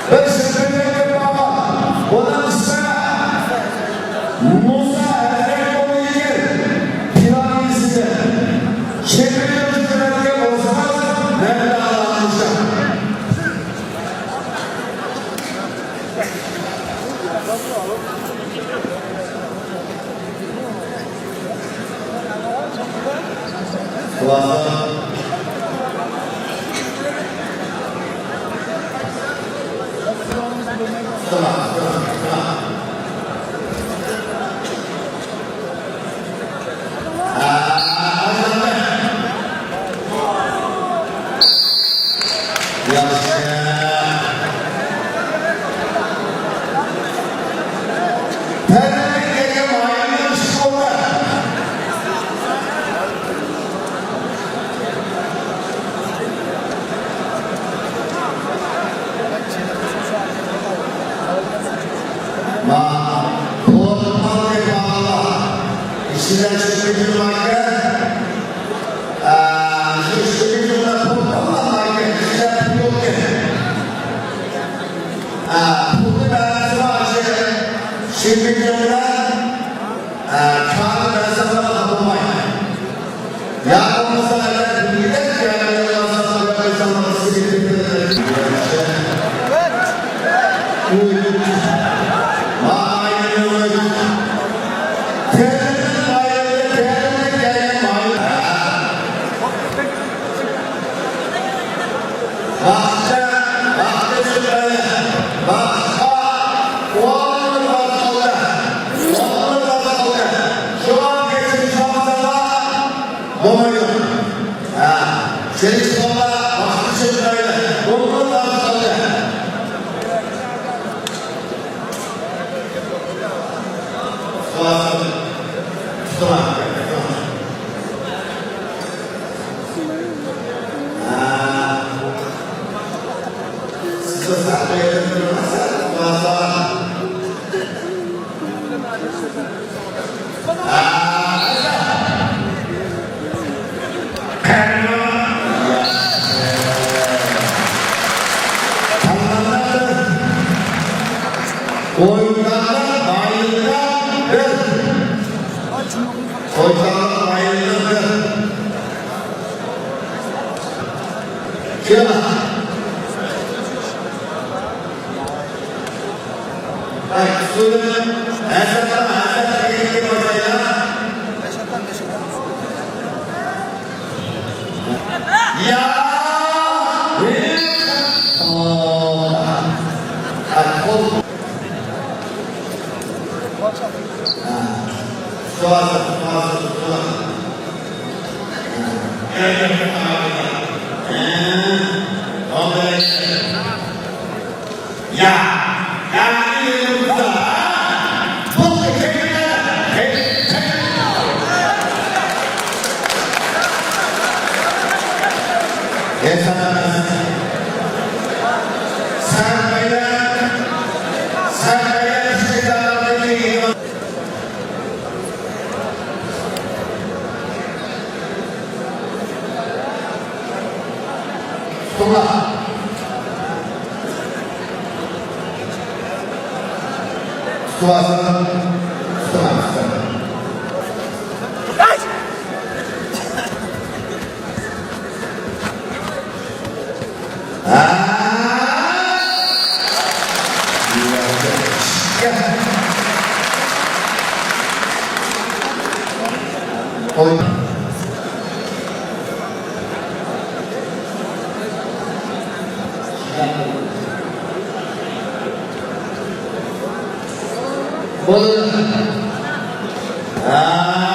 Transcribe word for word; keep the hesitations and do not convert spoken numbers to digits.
بىر شىركەتكە بارغان، ئۇنىڭ ئىسمى مۇسا ھەزرەت بولىدىكەن، پىلان ئىسمى. شىركەتكە بولسىڭىز، مەن بىلەن ئالاقىلىشىڭ. ياخشى. تەبرىك دېگەن مۇئەللىم ئىشقىلىپ. ما، بۇ ئىشلەشتۈرۈلگەن. ۋاقىتتا، ۋاقىتتا چىقمايلى. ۋاقىتقا، ئورنىغا قالدى. ئورنىغا قالدى. شۇڭا كەچۈرۈم سورىساڭلار بولمايدۇ. ھە، سېلىشقاندا ۋاقىتتا چىقمايلى. ئورنىغا قالدى. سورىساڭلار. تۇتۇڭلار. ئويتانلار بايلىقى بىر. ئويتانلار بايلىقى بىر. كېلىڭ. ھەي، ئۇسسۇلى ھەسەتنىڭ ھەسەت دېگەنگە باشلايلى. يا! ھەي، قول. تۇتۇڭلار. تۇتۇۋالسىڭلار. تۇتۇڭلار، تۇتۇڭلار. قويدۇم. بولدى. ھە.